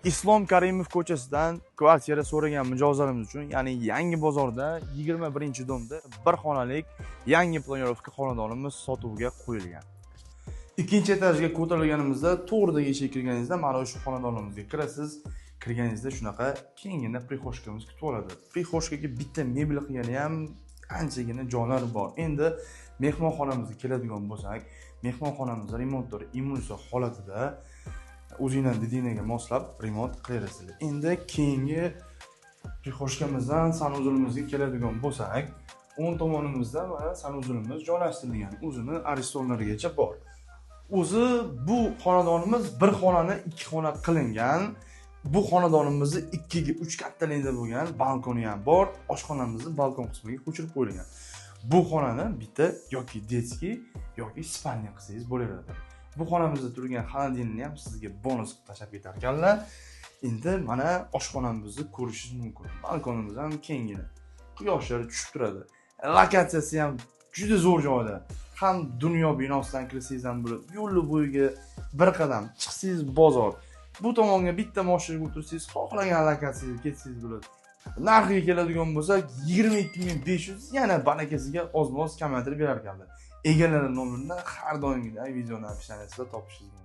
Islom Karimov ko'chasidan kvartira so'ragan mijozlarimiz uchun, ya'ni Yangi bozorda 21-domda bir xonalik yangi planirovka xonadonimiz sotuvga qo'yilgan. Ikkinchi etajga ko'tarilganimizda to'g'ridagi eshikka kirganingizda mana shu xonadonimizga kirasiz. Kirganingizda shunaqa kenggina прихожка miz kutib oladi. Прихожка ga bitta mebel qilgani ham anchagina joylar bor. Endi mehmonxonamizga keladigan bo'lsak, mehmonxonamiz remontdor имеется holatida, o'zinglar didinglarga moslab remont qilaverasizlar. Endi keyingi прихожка mizdan санузел imizga keladigan bo'lsak, o'ng tomonimizda mana санузел imiz joylashtirilgan, o'zini aristonlarigacha bor. O'zi bu xonadonimiz bir xonani ikki xona qilingan. Bu xonadonimizni 2 ga 3 kattaligida bo'lgan balkoni ham bor. Oshxonamizni balkon qismiga ko'chirib qo'yilgan. Bu xonani bitta yoki детский, yoki спальня qilsangiz bo'laveradi. Bu xonamizda turgan холодильник ni ham sizga bonus qilib tashlab ketar ekanlar. Endi mana oshxonamizni ko'rishingiz mumkin. Balkonimiz ham kenggina, quyoshlari tushib turadi. Lokatsiyasi ham juda zo'r joyda. Ham Dunyo binosidan kirsangiz ham bo'ladi, yo'lni bo'yiga bir qadam chiqsangiz bozor, bu tomonga bitta moshinaga o'tirsangiz, xohlagan lokatsiyaga ketsangiz bo'ladi. Narxiga keladigan bo'lsak, 22 500, yana barakasiga oz moz kamaytirib berar ekanlar. Egalari nomerini har doimgidek videoni описание sida topishingiz mumkin.